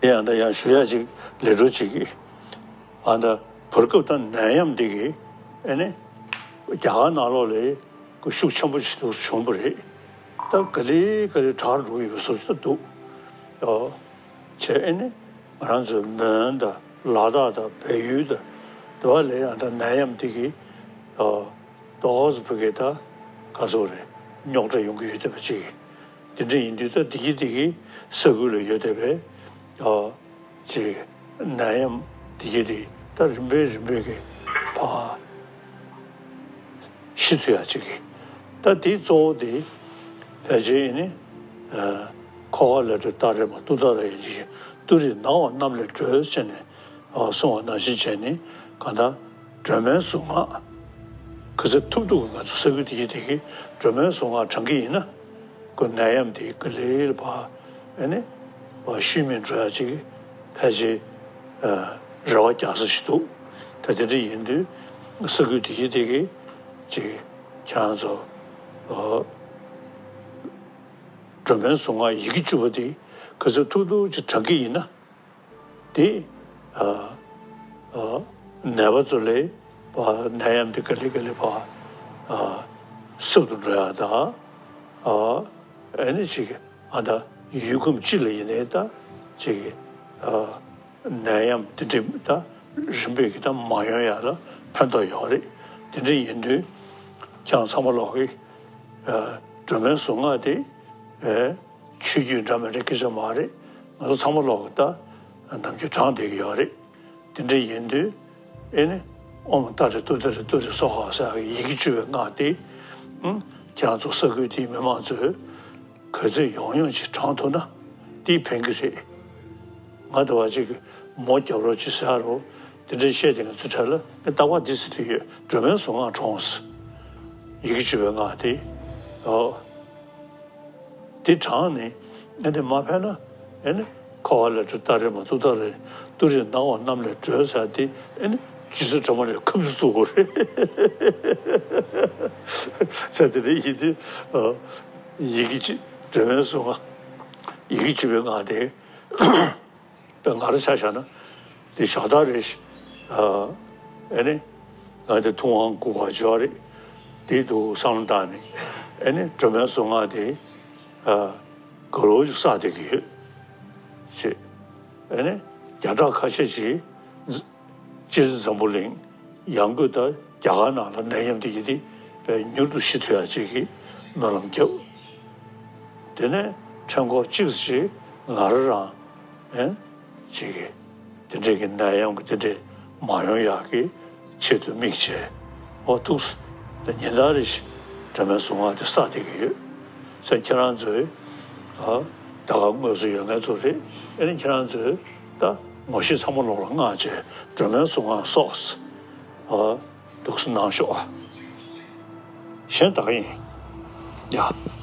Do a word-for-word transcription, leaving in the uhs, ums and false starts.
དེ་ཡང་ད་ཡང་ཞུ་ཡ་ཅིག་ལས་འགྲོ་ཅིག་གིས། ཨ་ད་བར་སྐབས་ད་ནད་ཡམས་འདི་གིས་ཨེ་ནི་རྒྱ་གར་ནང་ལོགས་ལ་ཤུགས་ཆེན་པོ་ཞིག་ཏུ་བྱུང་བ་རེད། ད་ག་ལེ་ག་ལེ་དྲག་འགྲོ་གི་ཡོད་པའི་བཟོ་ཞིག་ད་འདུག་ཨོ། བྱས་ཨེ་ནི་ང་རང་ཚོའི་མོན་དང་ལ་དྭགས་དང་བལ་ཡུལ་དང་དེ་བ་ལས་ཨ་ད་ནད་ཡམས་འདི་གིས་ཨོ་ཏོག་ཙམ་ཕ་གི་ད་ག་ཚོད་རེད་རྙོག་དྲ་ཡོང་གི་ཡོད་བསྡད་པ་ཅིག་དེ་འདྲ་ཡིན་དུས་ད་འདི་གི་འདི་གི་ས་ཁུལ་ལ་ཡོད་བསྡད་པའི་ཨོ་ཅིག་ནད་ཡམས་འདི་གི་འདི་ད་རིམ་པས་རིམ་པས་ཀྱི་ཕར་ཤི་ཐུབ་ཡ་ཅིག་གི་ད་འདི་གཙོ་བོ་འདི་ཕལ་ཆེར་ཨེ་ནི་ཨ་ཁོ་ཧ་ལ་ཏྲི་ཏཱ་རེ་མ་ཏུ་ཏཱ་རེ་ཡིན་ཅིག་ཏུ་རེ་ནང་བ་གནམ་ལས་སྒྲོལ་ཟེར་ནས་ཨ་གསུངས་པ་ནང་བཞིན་བྱས་ནས་གང་ལྟར་སྒྲོལ་མའི་གཟུངས་སྔགས་ག་ཚོད་ཐུབ་ཐུབ་ང་ཚོ་ས་ཁུལ་དེ་གི་དེ་གི་སྒྲོལ་མའི་གཟུངས་སྔགས་བགྲང་གི་ཡིན་ན་ཁོ་ནད་ཡམས་དེ་ག་ལེ་ལ་ཕར་ཨེ་ནི་ཕར་ཤུལ་མེད་འགྲོ་ཡ་ཅིག་ཕལ་ཆེར་ཨ་རེ་བ་རྒྱག་ས་ཞིག་འདུག་ད་དེ་འདྲ་ཡིན་དུས་ས་ཁུལ་དེ་གི་དེ་གི་ཅིག་ཁྱེད་རང་ཚོ་ཨ་སྒྲོལ་མའི་གཟུངས་སྔགས་ཡི་གེ་བཅུ་པ་དེ་ག་ཚོད་ཐུབ་ཐུབ་ཅིག་བགྲང་གི་ཡིན་ན། དེ་ཨ་ཨ་ནད་པ་ཚོ་ལས་ཕར་ནད་ཡམས་དེ་ག་ལེ་ག་ལེ་ཕར་ཨ་སྲུབ་ཏུ་འགྲོ་ཡ་དང་ཨ་ཨེ་ནི་ཅིག་ཨ་ད་ཡུལ་ཁམས་སྤྱི་ལ་ཡིན་ནའི་ད་ཅིག་ཨ་ནད་ཡམས་དེ་འདྲ་ད་རིམ་པས་ཀྱི་ད་མ་ཡོང་ཡ་ལ་ཕན་ཐོགས་ཡོད་རེད། དེ་འདྲ་ཡིན་དུས་ཁྱེད་རང་ཚང་མ་ལོག་གི་ཨ་སྒྲོལ་མའི་གཟུངས་སྔགས་དེ་ཨེ། ཆོས་བརྒྱུད་འདྲ་མི་འདྲ་སྐད་ཆ་མ་རེད། ང་ཚོ་ཚང་མ་ལོག་གི་ད་ནམ་རྒྱུན་བགྲང་བསྡད་ཀྱི་ཡོད་རེད། དེ་འདྲ་ཡིན་དུས་ཨེ་ནི་ཨོཾ་ཏཱ་རེ་ཏུཏྟཱ་རེ་ཏུ་རེ་སྭཱ་ཧཱ་ཟེར་བའི་ཡི་གེ་བཅུ་པའི་སྔགས་དེ་ཨང་ཁྱེད་རང་ཚོ་ས་ཁུལ་དེའི་མི་མང་ཚོས་ག་ཚོད་ཡོང་ཡོང་ཅིག་བགྲང་ཐུབ་ན་དེ་ཕན་གྱི་རེད། ང་དེ་བ་ཅིག་མོ་རྒྱབ་རོགས་ཅིག་ཟེར་རོགས་དེ་འདྲ་བཤད་དེ་ང་ཚོ་གྲས་ལ་ངས་རྟག་པར་འདི་ཟེར་དུས་ཡོད། སྒྲོལ་མའི་གཟུངས་སྔགས་བགྲངས་ཟེར། ཡི་གེ་བཅུ་པའི་སྔགས་དེ་ཨོ། དེ་དྲངས་ནས་ཨེ་ནི་མ་ཕན་ན་ཨེ་ནི་ཁོ་ཧ་ལ་ཏྲི་ཏཱ་རེ་མ་ཏུ་ཏཱ་རེ་ཏུ་རེ་ནང་བ་གནམ་ལས་སྒྲོལ་ཟེར་དེ་ཨེ་ནི་རྗེ་བཙུན་སྒྲོལ་མ་ལས་ཁ་མཆུ་བཙུགས་དགོས་རེད་ཟེར། དེ་འདྲ་ཡིན་དུས་ཨ་ཡི་གེ་གཅིག་སྒྲོལ་མའི་གཟུངས་སྔགས་ཡི་གེ་བཅུ་པའི་སྔགས་དེ། དཔེར་ང་རང་ཆ་བཞག་ན་དེ་ཞག་ཐག་རེད། ཨ་ཨེ་ནི་ང་དེ་ཐུབ་དབང་དགུ་པ་འབྱོར་རེད། དེ་འདུག་བསམ་བློ་བཏང་ནས་ཨེ་ནི་སྒྲོལ་མའི་གཟུངས་སྔགས་དེ་ཨ་ག་ལོ་ཞིག་བསགས་བསྡད་ཀྱི་ཡོད་ཅེས། ཨེ་ནི་བརྒྱ་ཕྲག་ཁ་ཤས་ཤིག་སྤྱིར་འཛམ་བུ་གླིང་ཡང་སྒོས་ད་རྒྱ་གར་ནང་ལ་ནད་ཡམས་དེ་ཡིན་དེ་དཔེ་མྱུར་དུ་ཞི་ཐུབ་ཡ་ཅིག་གི་སྨོན་ལམ་བརྒྱབ། དེ་ནས་ཕྲེང་སྐོར་གཅིག་ཅིག་ང་རང་རང་ཨེ་ཅིག་གི་དེ་འདྲས་ཀྱི་ནད་ཡམས་ཀྱི་དེ་འདྲས་མ་ཡོང་ཡག་གི་ཆེད་དུ་དམིགས་བྱས་འོ་ཐུགས་སུ་དེ་ཉིན་ལྟར་རེ་བཞིན་སྒྲོལ་མའི་གཟུངས་སྔགས་དེ་བསགས་བསྡད་ཀྱི་ཡོད། ཟེར་ཁྱེད་རང་ཚོས་ཨ་ད་ག་དངོས་སུ་ཡོད་མཁན་ཚོ་རེད། ཨེ་ནི་ཁྱེད་རང་ཚོས་ད་ངོ་ཤེས་ཚང་མ་ལོག་ལ་མངགས་བྱས་སྒྲོལ་མའི་གཟུངས་སྔགས་སོགས་ཨ་འདུག་སེ་གནང་ཤོག་ཨ། གཞན་ད་ག་ཡིན་ཡ།